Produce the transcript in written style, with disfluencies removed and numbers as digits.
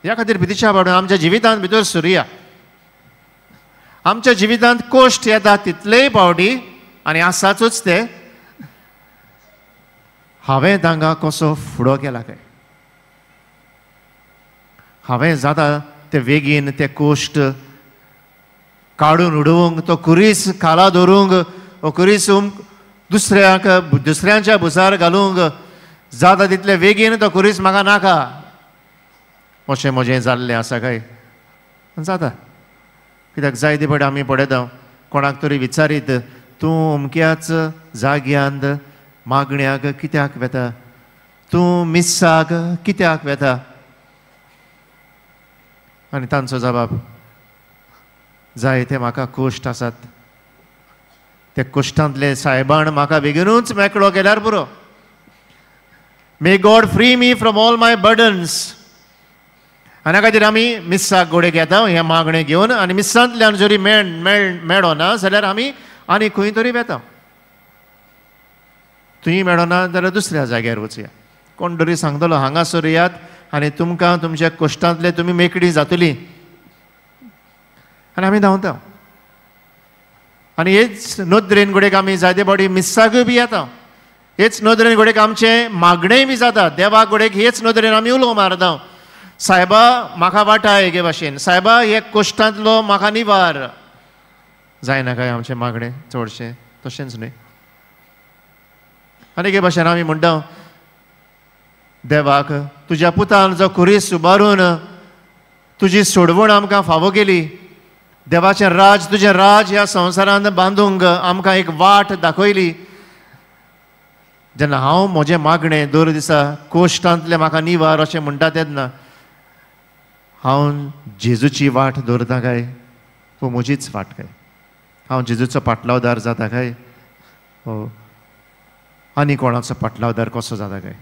ह्या खातीर भितीच्या बाबडून आमच्या जिवितांत भितर सुरया. आमच्या जिवितांत कोश्ट येता तितलेय पावटी आनी आसाचूच ते. हांवें तांकां कसो फुडो केला काय, हांवें जाता ते वेगीन ते कोश्ट काडून उडोवंक, तो कुरीस खाला धरूंक, हो कुरीस दुसऱ्याक दुसऱ्यांच्या भुजार घालूंक जाता तितले वेगीन तो कुरीस म्हाका नाका अशें म्हजें जाल्लें आसा काय जाता. कित्याक जायते फावटी आमी पळयता कोणाक तरी विचारीत, तूं अमक्याच जाग्यांत मागण्याक कित्याक वेता, तूं मिस्साक कित्याक वेता? आनी तांचो जबाब, जायते म्हाका कोश्ट आसात, ते कोश्टांतले सायबान म्हाका बेगीनूच मेकळो केल्यार पुरो. May God free me from all my burdens. आनी खातीर आमी मिस्साक गोडेक येता हें मागणें घेवन, आनी मिस्सांतल्यान जरी मेळो ना जाल्यार आमी आनी खंय तरी वेता. थंय मेळना जाल्यार दुसऱ्या जाग्यार वचया. कोण तरी सांगतलो हांगासर येयात आनी तुमकां तुमच्या कोश्टांतले तुमी मेकळी जातली. आनी आमी धांवता. आनी हेच नदरेन घडयेक आमी जायते फावटी मिस्साकूय बी येता. हेच नदरेन घडयेक आमचें मागणेंय बी जाता देवाक. घडयेक हेच नदरेन आमी उलो मारता, सायबा म्हाका वाटाय एके भाशेन, सायबा हे कोश्टांतलो म्हाका निवार. जायना काय आमचें मागणें चडशें? तशेंच न्हय. आनी एके भाशेन आमी म्हणटा देवाक, तुज्या पुतान जो खुरीस उबारून तुजी सोडवण आमकां फावो केली, देवाचें राज तुजें राज ह्या संवसारांत बांदूंक आमकां एक वाट दाखयली. जेन्ना हांव म्हजें मागणें दर दिसा कोश्टांतलें म्हाका निवार अशें म्हणटा तेन्ना हांव जेजूची वाट दवरता काय वो म्हजीच वाट काय? हांव जेजूचो पाटलावदार जाता काय आनी कोणाचो पाटलावदार कसो जाता काय?